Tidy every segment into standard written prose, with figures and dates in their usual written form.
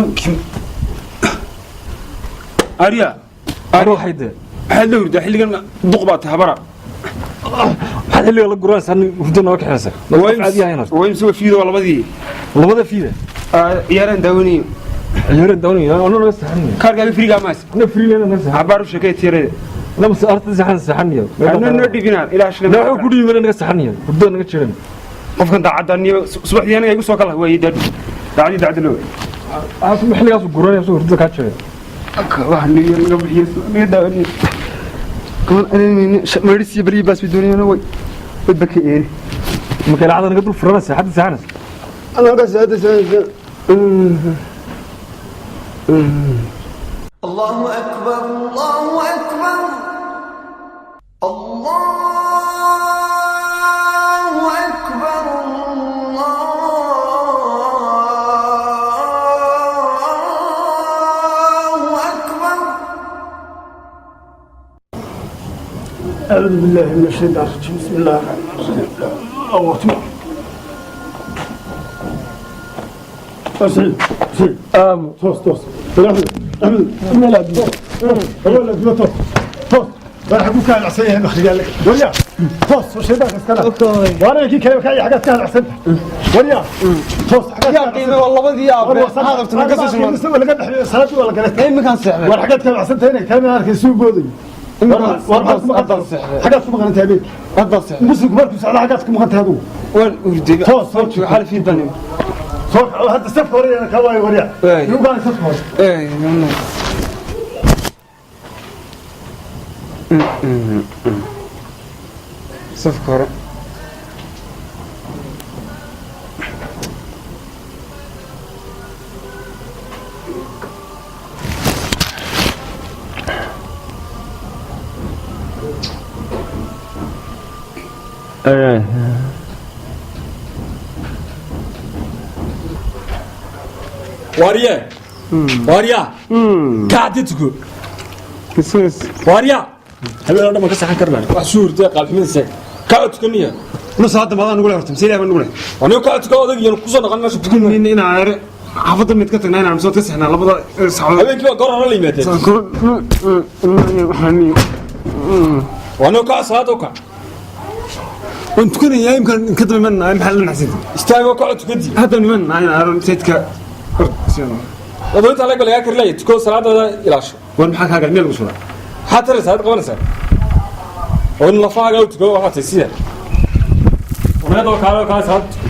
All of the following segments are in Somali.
Anu kim arya. Ruuxay dee. Maxaad la hurdaa xilligan? Duq baa tahay, habara. Maxaad xilliga la guranaysaa? Hurdo nooga kaxaysa. Caadi yahay. Waa imse? Waa fiido, waa labadii. Labada fiida. Ciyaaraan daawanayo. Ciyaaraan daawanayo, anna naga saxan. Kaarkaaga friigaa maas. Ana friileena naga saxan. Habaar u sheekay tiirada. Lama arta saxan saxaniyo. Anna noo dhibinaan ilaa shilin. Na wuxuu ku dhiibana naga saxaniyo, hurdo naga jiran. Qofkan daacadda niyo subaxdii aniga igu soo kala waayey, daadu daacadii daacadda loo. Xilligaas guranaya soo hurdo kaa jiran. Wax niyo naga bixiyo, naga daawanayo kaman anaynin meedhisiyo beriyi baas bay doonayaan, way way baka eeni. Marka ilacada naga dul furanaysa xadda saxanaysa. الله أكبر، الله أكبر، الله أكبر، الله أكبر. أعوذ بالله من الشيطان الرجيم، بسم الله الرحمن الرحيم. الله أكبر. سعيد سعيد، توس توس، أحمد أحمد، لا ولا توس توس، راح أقول كان عسيه المخرج قال لك ويا توس وش ذاك استنى وانا كي كلام كاي حاجات كان عسنت ويا توس. Yaa qiime waa labadii aabe maxaad rabta ma kasoo shaqo. ولا قد صلاتي ولا قلت Iminkaan seexday. war xagaad ka baxsantay inay tahay arkay suu booday. War Haddaan seexday. Xagaad ku maqan tahay habeenkii? Haddaan seexday. Muslimku markuu socdo xagaad ku maqan tahay adigu? Waan hurday. Toos, toos. Xal fiid baan. Soo kaco hadda, safka hore ka waayo waryaa. Waay. Igu kaan safka hore. Ee no. Safka hore. Waarye, waarya, kacdi tuko. Waarya, habeen oo dhan ma ka saxan karnaa? Wax suu hurtay qaabximadiisa, kaco tukaniya. Nus hadda maadaan nugu leh horta mise ilaah baa nugu leh? Anigo kaco tuka odag iyo kusoo noqon meesha tukan. Nin inaa ere xaafadda mid ka tagnaa inaan misood ka sexnaa labada saacadood. Habeenkii waa goor hore la yimaadeen. Anigo kaco, salaada u kac. Waan tukanayaa imkaan ka daba imanaa, maxaa la naxsanta? Istaagoo kaco tukadii. Hadda niman inaa ero masaajidka. Wadooyinta alag lagaa kari laaya, tuko, salaadada ilaasho. War maxaa kaa galay meel lagu suraa? Maxaad taraysaa? Had qabanaysaa oo in lafahaaga u tuko waxaa tahay sida wameedoo kaale oo kaale salaada tuko.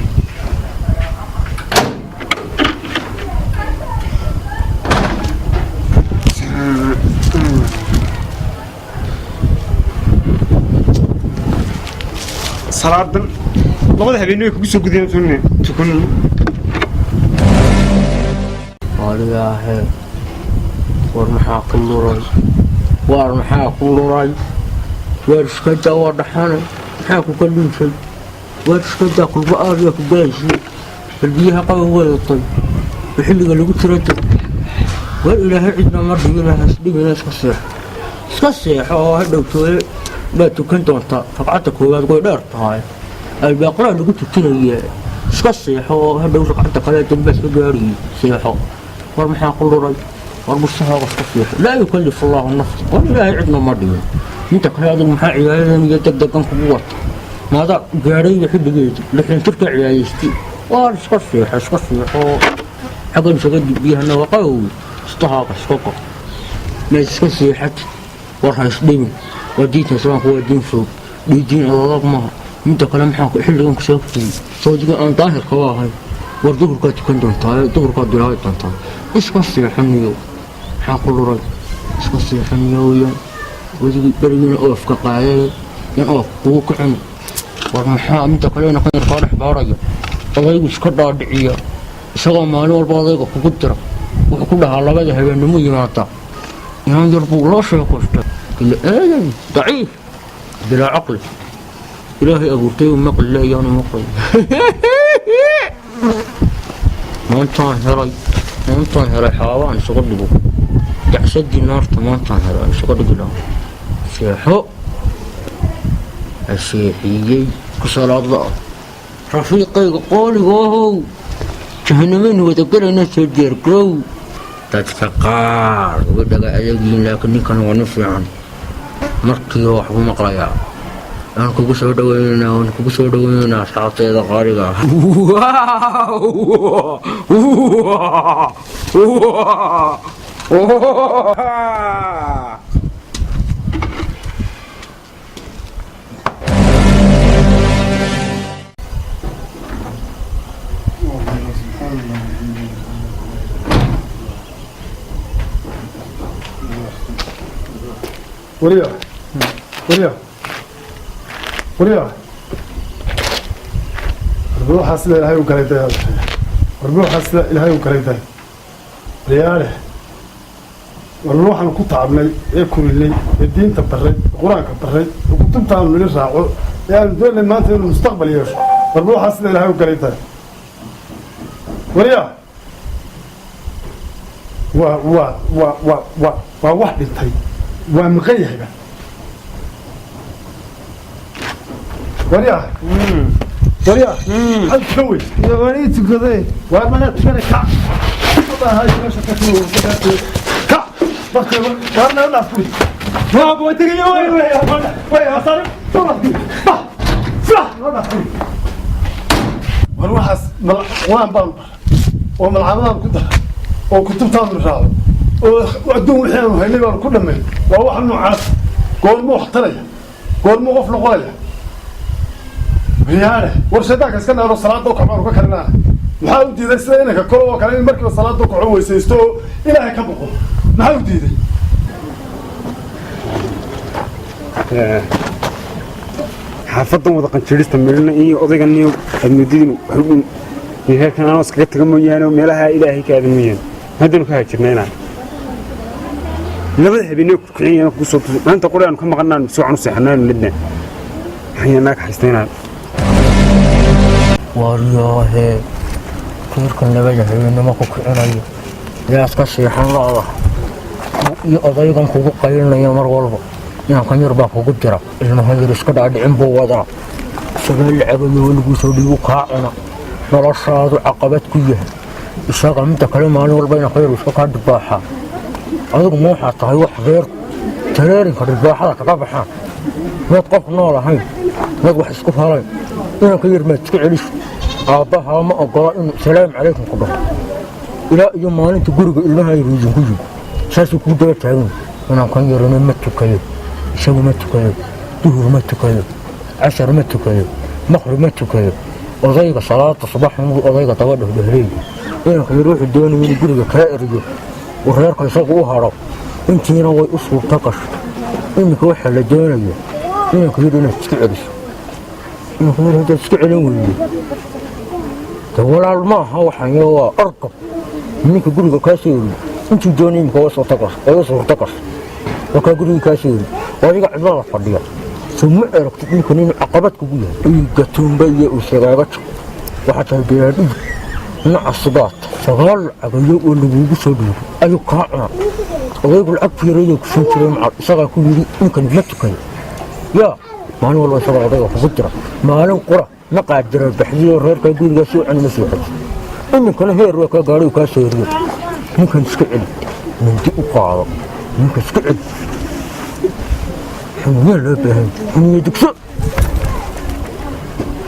Salaadan labada habeenimo ay kugu soo gudayaan sunne tukan. Wariyaahe, war maxaa ku luray? Waar maxaa ku luray? Waar iska daa, waa dhaxanay. Maxaa ku kalluunsay? Waar iska daa, kulba aadyaa ku galaysay. Bal biyaha qaba wadatay oo xilliga lagu tiro deg. Waar ilaahay cidna ma dhibina, hasdhibina, iska seexo, iska seexo oo ha dhowtooye baad tukan doontaa. Ragcadda koowaad way dheer tahay, albaaqraa lagu tukanaya. Iska seexo oo hadhow ragcadda kale dambe iska gaariye. Seexo. War maxaa ku luray? War busahaaga iska seexo. Laa yukallifu allaahu nafsa. War ilaahay cidna ma dhibin. Inta kale adigu maxaa cibaadadan iyo degdegan kugu wata? Maadaa gaadhayba xilligeedi 60 jirka cibaadaystay? Waar iska seexo, iska seexo, xaggan isaga dib, biyahana waa qabow. Istahaaga iska go, meed iska seexatid. War ha isdhibin, waa diinta islaamka, waa diin fog, dhiidiin adag maaha. Midda kale maxaa xilligan kusoo fiyey sawdiga aan daahirka u ahay? War duhurkaa tukan doontaa, duhurkaa bilaabi doontaa. Iska seexaniyo, maxaa ku luray? Iska seexaniyo weyaan weligii berigiina oofka qaaday in oof kugu kicin. War maxaa midda kalena kan yarkaa dhex baaraya? Odaygu iska dhaadhiciya, isagoo maalin walba odayga kugu dira. Wuxuu ku dhahaa labada habeennimo yimaada inan yar buu loo sheekaystay. Ila aadan daciif bilaa caqli ilaahay abuurtay uu maqli leeyaanu maqlay. Maantaan helay, maantaan helay xaabaan isuga dhigo dacsadii naarta. Maantaan helay aan isuga dhigi lahaa. Seexo, ha seexiyey ku salaad la-ah. Rafiiqayga qooligoohow, jahanamaynu wada gelaynaa, soo diyaargaroow. Dadka qaar uga dhaga adagyihiin, laakiin ninkan waa nin fiican, markiiba waxbuu maqlayaa. Waan kugu soo dhaweynaynaa, waan kugu soo dhaweynaynaa, asxaabteeda qaaliga ah. Wariya, wariya, wariya, warba waxaa sida Ilaahay u galay day, warba waxaa sida Ilaahay u galay day. Waryaale, warba waxaanu ku tacabnay ee kurinay ee diinta baray ee Qur-aanka baray ee kutubtaanu nili raaco ee aanu doonay maanta inuu mustaqbal yeesho, warba waxaa sida Ilaahay u galay day. Wariya, waa waa waa waa waa waa wax dhintay, waa maqan yahayba. Waryaa, waryaa, maxaad tukan wey? Waan ii tukaday. Waar manaa tukanay? Kac, kac, waar naga dhaaf guri. Waa waa tegaya, way way way asari bah bah, naga dhaaf guri. War waxaas qur-aan baanu bara oo malcamadaan ku dara oo kutubtaanu raaco oo adduun wixii aanu haynay baanu ku dhammayn. Waa waxa noocaas goormuu wax taraya? Goormuu qof noqonaya? Riyaale, war shaydaanka iska naaro, salaada u kac baanu ka karinaa. Maxaa u diiday sida inanka kale oo kale in markiiba salaada u kaco, weysaysto oo Ilaahay ka boqo? Maxaa u diiday? Xaafadan wada qanjiirista meelna iyo odaygan iyo aad moodidin heerkan anoo iskaga taga mooyaane, meelaha Ilaahay ka aadan mooyaane. Haddanu ka hajirna inaan labada habeeney kicin kugu soo tusi maanta qori aanu ka maqanaan si wacan u seexanaanu lidna maxaa naag haysta inaan. Waryaahe, reerkan labada habeenimo ku kicinayo yaad ka seexan la'da iyo odaygan kugu qaylinaya mar walba. Inankan yar baa kugu jira, ilmahan yar iska dhaadhicin buu wadaa. Sagaal lacagayo weliguu soo dhiibu kaa cuna, noloshaadu caqabad ku yahay isaga. Midda kale, maalin walba inanka yar iska kaa dhibaaxaa. Adigu ma waxaa tahay wax reer tareerinka dhibaaxada kaga baxaan? Maad qof nool ahayn? Maad wax isku halayn? Inanka yar maad iska celis? Aabbahaa ma ogola inuu salaam calaykum ku dhaho ilaa iyo maalinta guriga ilmaha yar idinku yimi, saasuu kuu daba taagan. Inankan yarina ma tukayo, isagu ma tukayo, duhur ma tukayo, cashar ma tukayo, maqrib ma tukayo. Odayga salaada subax unbuu odayga daba dhehdhehleey. Inanka yar wuxuu doonaya inuu guriga kaa eriyo uu reerka isagu u hadho, intiina way u suurta gashay. Iminka waxaa la doonaya inanka yar inaad iska celiso. Inanka yar haddaad iska celin weydo, de walaal maaha waxaan yo waa argab ninka guriga kaa soo eriyo. Intuu doonay iminka way suurta gashay, way u suurta gashay, waa kaa guriga kaa soo eriyo oo adiga cidlada fadhiya. Soo ma aragtid ninkan inuu caqabad kugu yahay? Dhiigga tuumba iyo uu sagaaga jaqo, waxaa tahay bilaadhig nacas baad. Sagaal lacagayo oo lagugu soo dhiibay ayuu kaa cuna. Odaygu lacag yareeyuu ku siin jiray macal isagaa ku yidhi ninkan ma tukayo. Yaa maalin walba isagaa odayga kugu jira, maalin qura ma qaadira baxdiyo reerkaa gurigaa soo cuni ma soo xaji. Iminkana heer waa kaa gaadhay kaa soo eriyo. Ninkan iska celi, mindi u qaado, ninka iska celi. Xuniyaa loo baahan, xuniya dugso.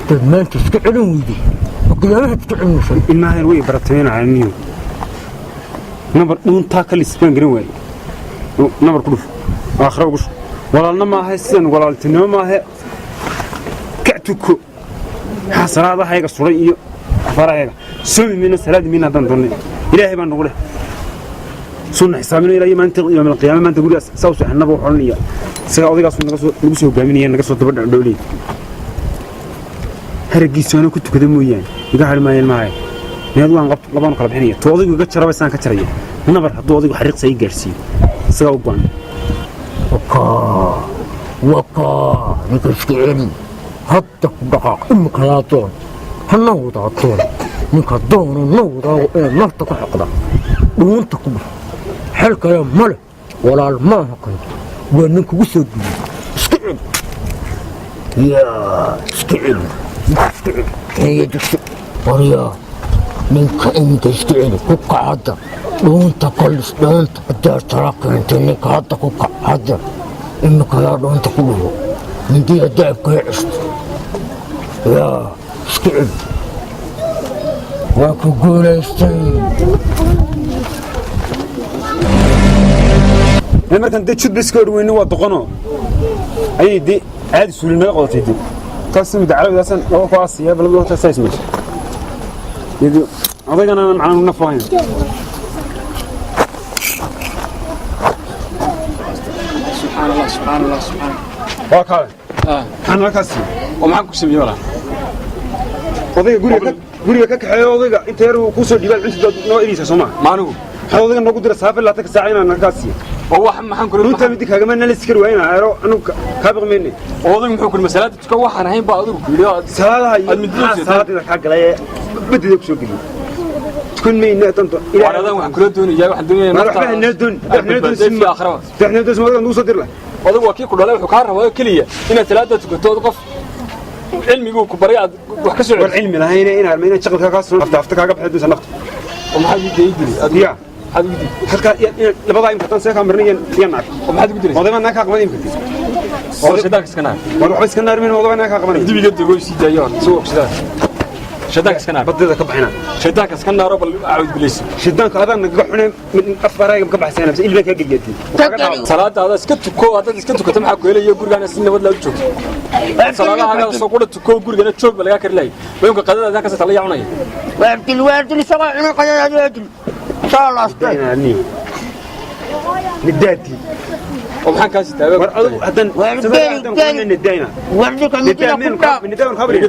Hadaad maanta iska celin weydo, ma qiyaamahaad iska celinaysaa? Ilmahan way barataynayaan niyo nabar dhuuntaa ka lisbaan garan waaye, nabar ku dhuf, aakhira ugu shub. Walaalna maaha, sidan walaaltinimo maaha. Kac, tuko. Maxaa salaadahayga suray iyo afaarahayga? Soomi mayno, salaadi mayno haddaan doonnay. Ilaahay baa nagu leh sunna xisaabino ilaa iyo maalinta yawmal qiyaama. Maanta gurigaas saa u seexanaba wuxuu odhanaya isagaa odaygaasu naga soo nagu soo hogaaminaya, naga soo daba dhowley haraggiisu anoo ku tukada mooyaane iga hari maayo ilmahay. Meed waan qabto, labaanu kala bixinaya. To odaygu iga jaraba isaan ka jaraya nabar. Hadduu odaygu xariiqsa ii gaarsiiyo isagaa u go'an. Wakaa, wakaa, ninka iska celi hadda, ku dhaqaaq imikadaa doon hana wadaa doon. Ninka doono na wadaago inaad nafta ku xoqda, dhuunta ku dhuf. Xel kale ma leh, walaal maaha kan, waa nin kugu soo duulay. Iska celi, yaa iska celi, ninka iska celi. Haya dugsi, waryaa, ninka iminka iska celi, ku kac hadda. Dhuunta kolis, dhuunta hadeer tala keentay ninka hadda ku kac hadda imika yaa dhuunta ku dhugo mindiya daabkee cisto yaa iska cib waa ku guulaystay. Markaan dee jud iska horweyni waa doqono ayay dee caadi suuli naga qodatay dee taas mid carabidaasan laba ku aasiya balabada horta saas meesha iyadu odaygana aan macaan naf ahayn. Subxaan Allah, subxaan Allah, subxaan. Waa kaale maxaan halkaas siiyey? Oo maxaan ku sameeyey walaa? Odayga guriga ka kaxeeyo odayga inta yar uu kuu soo dhiibaan cuntidaad noo eriysa soo maha? Maanigu maxaad odayga noogu dira saafir 20 saac inaan halkaas siiyo? Oo wax maxaan ku runtaa midi kaagama nala iskari waa inaan aero anugu kaa baqmayne. Oo odaygu muxuu ku yidhi? Masalaada tuka waxaan ahayn baa adigu ku yidhi oo salaadaha iyo Aad midnimo maxaa siisay? Salaadayda kaa galay ee badida ku soo geliyey tukan mayne tanto. Waar adaan waxaan kula doonayaa, waxaan doonayaa Maar waxba hanoo doon, aad badbaadday fi aakhiraba. Waxna doon odayga nugu soo dir lah. Odaygu waa kii ku dhalay, wuxuu kaa rabaa oo keliya inaad salaada tukato ood qof cilmiguu ku baray aad wax ka soo war celiso. Cilmi lahayne inaan armayna shaqalka kaa soo afta kaaga baxay doonsa nafta. Oo maxaad ii dili adigu? Ya. Maxaad igu dili? Halkaa labadaa imka tan see kaa marnay yan naar. Oo maxaad igu dilaysaa? Oday baa naa kaa qabanay imka. Oo shaydaanka iska naar. War waxba iska naarmayna, oday baa naa kaa qabanay. Dib iga dego, sii daayo horta soo ogsidaa. Shaydaanka iska naar. Badida ka baxayna. Shaydaanka iska naaro, bal acuud bilayso. Shidaanka adaan nagaga xunay af arayga ka baxsayna mise ilbaan kaa gelgeetay. Salaadaada iska tuko, haddaad iska tukato maxaa ku helayo? Gurigaana si nabad laa u joogto, salaadahaaga soo qura tuko, gurigana joog ba lagaa kari lahay bayonka qadadaada halkaas tala yaa cunaya. Waardil, waardil, isagoo cunay qadadaadi waardil saa laastay. Nidaati. Oo maxaan kaa sitaa? War adigu haddaan Waar haddaan geli. nidayna. Wardika midida ku dhaaf. Nidaaman khabarina,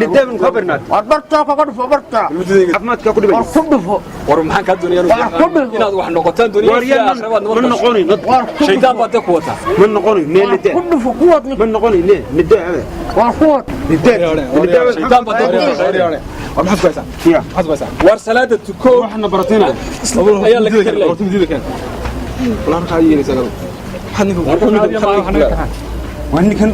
nidaaman khabarina. War bartaa kaga dhufo bartaa. Caafimaadka ku dhibay. War ku dhufo. War maxaan kaa doonaya? Waar ku dhufo. Inaad wax noqotaan doonaya War fi yaa aakhira baad ma nabad gasho. noqonayn. War ku Shaydaan dhufo. baad dee ku wataa. Ma noqonayn mee War nidaa. ku dhufo kuwad. Ma noqonayn nee nidaa hada. War kuwad. Nidaa nidaa. Shaydaan baad dee ku wataa. War maxaad ku haysaa? Ya. Maxaad ku haysaa? War salaada tuko. Waxna baratayna. Ayaa laga kari lahay. Horta midida keen. Walaa maxaa yeelaysaa adigu? Maxaad ninka Waa ninkan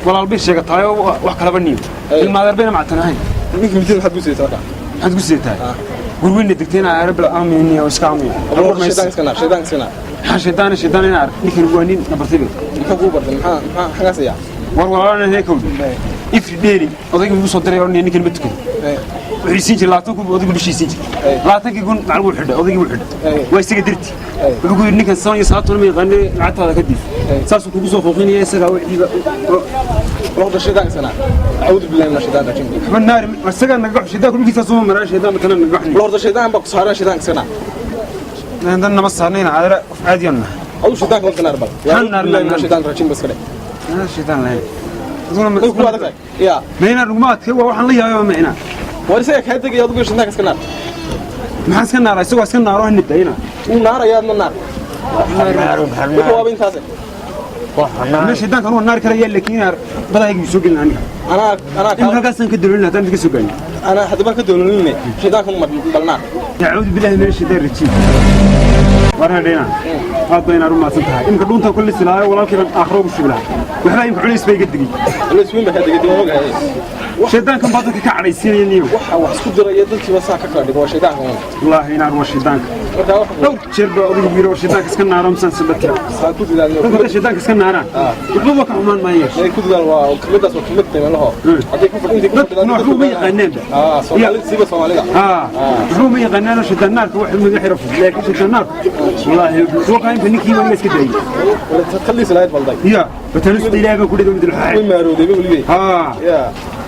walaal bay sheegataay oo wax kalaba niyo ilmaadeer bayna mactan ahayn. Ninka midida maxaad ku siiyay marka? Maxaad ku siitaay gurweyna degtayna aarabla aamini oo iska aamini. Horta shaydaanka iska naar, shaydaanka iska naar. Maxaa shaydaan? Shaydaan ina ark, ninkan waa nin nabartay bay. Muxuu kuu bartay? Maxaa xagaa siiyaa? War walaalana heekowd ifri dheeri odayga igu soo diray oo ninkan ma tukado. Wuxuu siin jiray 20,000 buu odaygu bishii siin jiray. 20-kii kun macallin wuu xidhay, odaygii wuu xidhay, waa isaga dirti. Wuxuu ku yidhi ninkan san iyo salaad ma yaqaane, lacagtaada ka diif, saasuu kugu soo fooqinaya isagaa wixiiba. Horta shaydaanka iska naar. Acuudu billahi min ashaytaan rajiim. Waxba naari isagaa nagaga xu shaydaanku dhulkiisa soo maraa shaydaan kana nagaga xuni. Horta shaydaan baa ku saaran, shaydaanka iska naar. Dan nama saarnayna caadara qof caadiyan nahay. Adigu shaydaanka horta naar bal. Maxaan naar? Acuudu billahi min ashaytaan rajiim bas kale. Aan shaydaan lahayn. Adigu ku adag tahay. Ya. Mayna laguma adkay, waa waxaan la yaabay ma ina. War isaga kaa degaya, adigu shaydaanka iska naar. Maxaan iska naaraa? Isagoo iska naaro hanidayna. Wuu naarayaa, adna naar. Wuxuu waaba intaas. Ma shaydaankan waa naari karaya, laakiin inaar badahayga wuu soo gelin aniga. Anaa in halkaasaan ka daloolin haddaan idinka soo gaarin. Anaa haddaba ka doololinne shaydaanka bal naar. Acuudu billahi min ashaytaan rajiim. War hadhayna aad bay inaar u mahadsan tahay. Imka dhuuntaan ku lisi lahaa walaalkii baan aakhiro ugu shubi lahaa, waxbaa imka culays baa iga degay. Culays weyn baa kaa degay, waan ogahay. Shaydaankan baa dadka ka cadhaysiinaya niyo. Waxa wax isku diraya dadkiiba saa ka kala dhigo waa shaydaanka uun. Wallaahi inaar waa shaydaanka. Marka wax Dhowr jeer baa odaygu yidhi war shaydaanka iska naaro misaan sabatiya. saa ku dadaal. Dadka hadday shaydaanka iska naaraan waxba ka xumaan maayeen. Inay ku dadaal waa kelmadaas, waa kelmad qiimo laho. Hadday ku fadhi intay ku Dadkuna waxba uma yaqaanaanba. Soomaalida, siiba Soomaalida. Waxba uma yaqaanaano shaytaan naarka wax madax yara fudud, laakiin shaytaan naarka wallaahi waqa imka ninkii waa iska daayay. Talliis lahayd balday. Ya batanusta ilaahay baan ku dhigay mid Way laxay. maarowday weligay. Ya.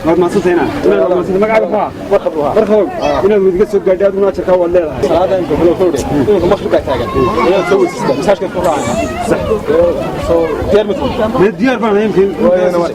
Waad mahadsantahay inaad mahadsantahay. Magacaaga maxaa? Markab ruuxa. Markab inaad wadiga soo gaadhay adiguna ajarkaa waad leedahay. Salaada inta kale kowde inta maqribka taagan inaad soo weysista masaajka ku raacay sax soo diyaar mid. Mee diyaar baan ahay imka. Waa.